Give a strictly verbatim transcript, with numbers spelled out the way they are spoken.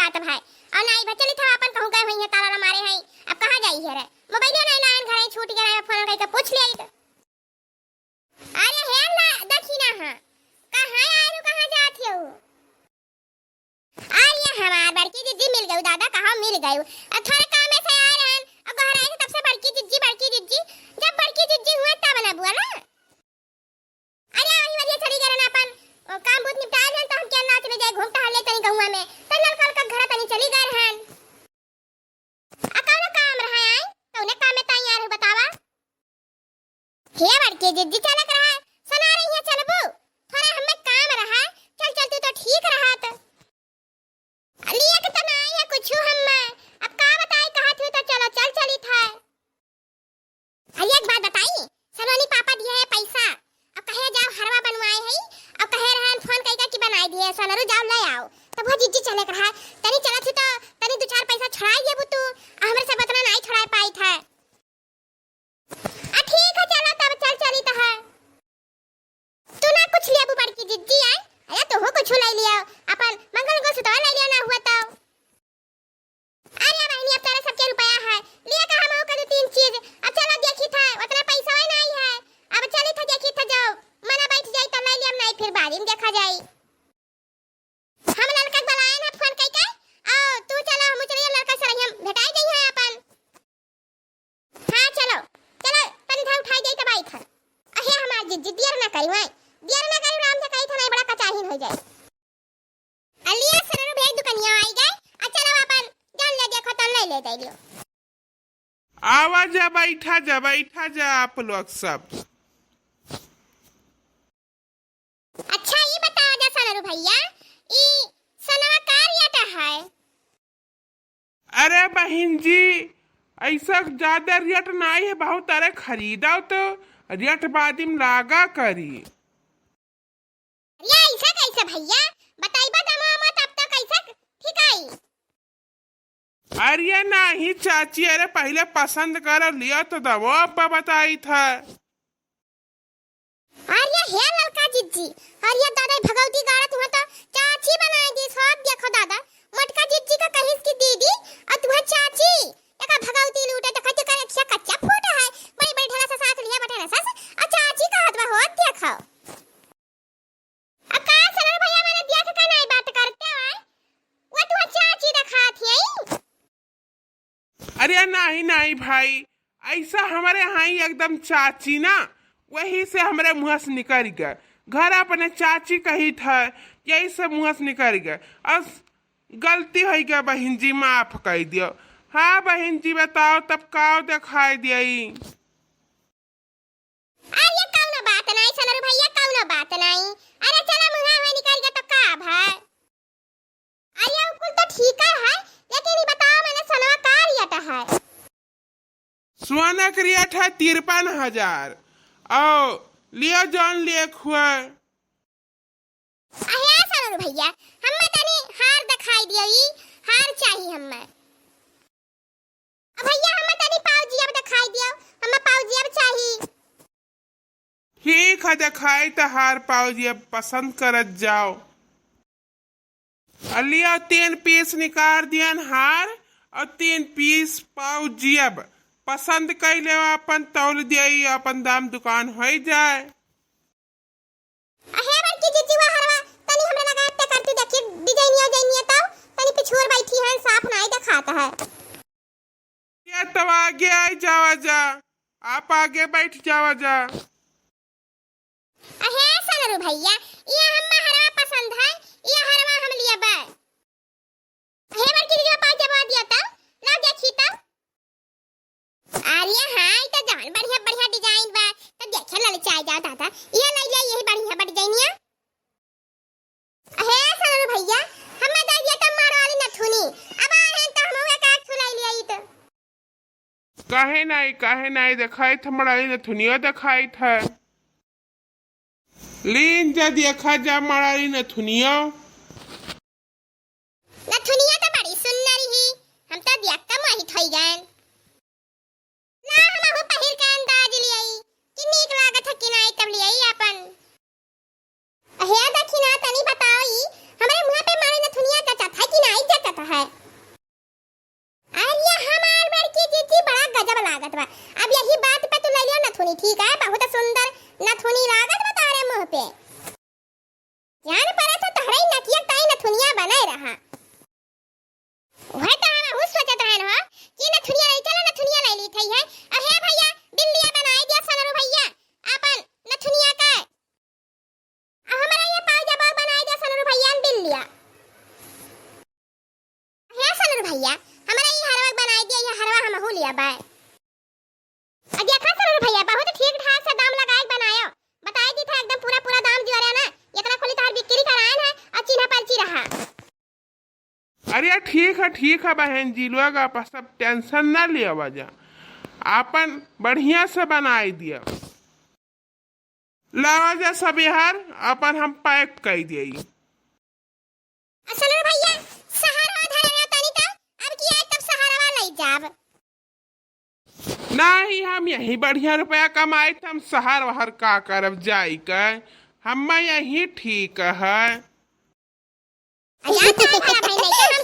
बात भाई। और नाई भाई चली था अपन कहूँ गए हुई है, ताला ना मारे हैं। अब कहाँ जाई है रे? मोबाइल नहीं लायन, घर ही छूट गया है, फोन करके पूछ लिया तो। अरे हे ला दखिना, हाँ, कहाँ आए हो, कहाँ जात हो? अरे हमार बड़की जिज्जी मिल गई दादा, कहाँ मिल गई? अब थोड़े काम में से आए रहन, अब घर आए थे तब से बड़की जिज्जी, बड़की जिज्जी, जब बड़की जिज्जी हुए तब ना बुआ ना। अरे वही वाली चली गए ना अपन, ओ, काम बहुत निपटाए रहन तो हम क्या नाच ले जाए, घूम टहल ले तनी गहुआ में, तो नलका उलका घर तनी चली गए रहन। आ कौनो काम रहा आई? कौने काम में ताई आ रही बतावा? हे बड़की जिज्जी चलक रहा, सुना रही है चलबू? थोड़ा हमें काम रहा, चल चल तू तो ठीक रहा तो। लिया के तो ना आई है कुछ हमें, अब का बताई कहा थी तो चलो चल चली था। अरे एक बात बताई, सलोनी पापा दिए है पैसा, अब कहे जाओ हरवा बनवाए है, अब कहे रहन फोन कइके कि बनाई दिए, सनरू जाओ ले आओ। तब वो जिज्जी चले के रहा, तनी चलत ही तो तनी दो चार पैसा छुड़ाई देबू तू, आ हमरे सब इतना नहीं छुड़ाई पाई था। आ ठीक है चलो तब चल चली तो है। तू ना कुछ लियाबू बड़की जिज्जी आए, अरे तू कुछ ले लिया, अपन मंगल को सुतवा ले लिया ना हुआ तो। अरे बहिनी, अब तारा सबके रुपया है, लिया का हम ओकर तीन चीज। अब चलो देखी था, उतना पैसा ही नहीं है। अब चली था देखी था, जाओ मना बैठ जाई तो ले लिया, नहीं फिर बाद में देखा जाई। हम लड़का के बुलाए ना फोन कइके, आओ तू चलो, हम चलिए लड़का से रही, हम भेटाई गई है अपन। हाँ चलो, चलो तनी धा उठाई जाई तब आई था। अहे हमार जिज्जी दियर ना करी हुआ, दियर ना करी, राम से कही था नहीं बड़ा कचाहिन हो जाए। अलिया सनरू भेज दुकनिया आई गए। आ चलो अपन जल ले देखो तो ले ले दे लियो। आवा जा, बैठा जा, बैठा जा आप लोग सब। अच्छा ई बताओ जा सनरू भैया, ई सनवा का रेट है? अरे बहिन जी, ऐसा ज्यादा रेट नाई है, बहुत अरे खरीदा तो रेट बाद में लागा करी। अरे ऐसा कैसे भैया, बताइबा दमा मत अब तो कैसे ठीक आई? अरे नाही चाची, अरे पहिले पसंद करो, लियो तो दमो अब्बा बताई था। अरे हे ललका जिज्जी, अरे दादा भगवती गाड़ा तुहा तो चाची बनाई दी, सब देखो दादा, मोटका जिज्जी का कहिस की दीदी, और तुहा चाची, एका भगवती लूटे देखो जेकर अखिया कच्चा फूटा है, बड़ी बड़ी ढेला से साथ लिया बटे ना सस, और चाची कहत बा हो देखो। आ का सनरू भैया मने देख के नाई बात करते हो? वो तू चाची दिखात है। अरे नाही नाही भाई, ऐसा हमारे यहाँ ही एकदम चाची ना, वही से हमारे मुँह से निकल गया। घर अपने चाची कही था, यही से मुँह से निकल गया। और गलती हो गया बहन जी, माफ कर दियो। हाँ बहन जी, बताओ तब का दिखाई दिया? अरे कौनो बात नाई सनरू भैया, कौनो बात नाई। अरे चला मुँहा हुआ निकल गया तो का भाई? अरे उ कुल तो ठीक है, लेकिन ये बताओ मने सोनवा का रेट है? सोना के रेट है तिरपन हजार। आओ लियो जौन लिए खुआ। अहे सनरू भैया, हम्मे तनी हार दिखाई दियो, ई हार चाही हम्मे। अब भैया हम्मे तनी पाउजी अब दिखाई दियो, हम्मे पाउजी अब चाही। ठीक है, दिखाई तो हार पाउजी अब पसंद करत जाओ। अलिया तीन पीस निकाल दियन हार और तीन पीस पाउजी अब पसंद कर ले, अपन तौल दिया, अपन दाम दुकान हो जाए। अहे बड़की जिज्जी, वा हरवा तनी हमरे लगा पे करती देखी, डिजाइनिया उजाइनिया तो तनी पिछुअर बैठी हैं, साफ नाई दिखात है। ये तो आगे आई जावा जा, आप आगे बैठ जावा जा। अहे सनरू भैया, ये हम्मा हरवा पसंद है, ये हरवा हम लिया बा। अहे बड़की जिज्जी, पाँच जमा दिया तो, लाओ देखी तो। अरे हाँ, ई तो जान बढ़िया बढ़िया डिजाइन बा, तो देखे ललचाए जाओ दादा। ये ले ले, यही बढ़िया बा डिजाइनिया। हे सनरू भैया, हमें दे दिया तो मार वाली नथुनी। अब आए हैं तो हम हुए का छुलाई लिया ई तो। काहे नाई, काहे नाई, दिखाई था मार वाली नथुनिया दिखाई था। लीन जा देखा जा मार वाली नथुनिया। नथुनिया तो बड़ी सुंदर ही, हम तो देख के मोहित होई गए। ला हम हो पहिर के अंदाज लियाई कि नीक लागत है कि नाई, तब लियाई अपन। अहे दखिना तनी बताओ ई, हमरे मुँह पे मारे नथुनिया जचत है कि नाई जचत है? है। अरे हमार बड़की जीजी, बड़ा गजब लागत बा। अब यही बात पे तू ले लियो नथुनी, ठीक है? बहुत सुंदर नथुनी लागत बा तारे मुँह पे। जान पड़ा तो तोहरे ही नकिया ताई नथुनिया बने रहा। वह तो हम अहू सोचत रहन हो कि नथुनिया ले चलो, नथुनिया ले ली थई है। अब हे भैया, बिंदिया बनाई दिया सनरू भैया, अपन नथुनिया का। अब हमारा ये पाउजा बाग बनाई दिया सनरू भैया, बिंदिया। हे सनरू भैया, हमारा ये हरवा बनाई दिया, ये हरवा हमहू लिया बाय। अब देखा सनरू भैया, बहुत ठीक ठाक से दाम लगाए के बनायो। बताई दी था एकदम पूरा पूरा दाम जुआरे ना, इतना खुली तोहर बिक्री करायन है और चिन्हा पर्ची रहा। अरे ठीक है, ठीक है बहन जी, लोग आप सब टेंशन ना लियावा जा, आपन बढ़िया से बनाई दिया। लावा जा सब यार, अपन हम पैक कर दिया। आ सनरू भैया, सहारवा धरे रहो तनी तो, अब की आए तब सहारवा ले जाब। नहीं, हम यही बढ़िया रुपया कमाई, त हम शहर वहर का करब जाई के, हम यही ठीक है। अरे, का है बड़ा भाई, नहीं तो हम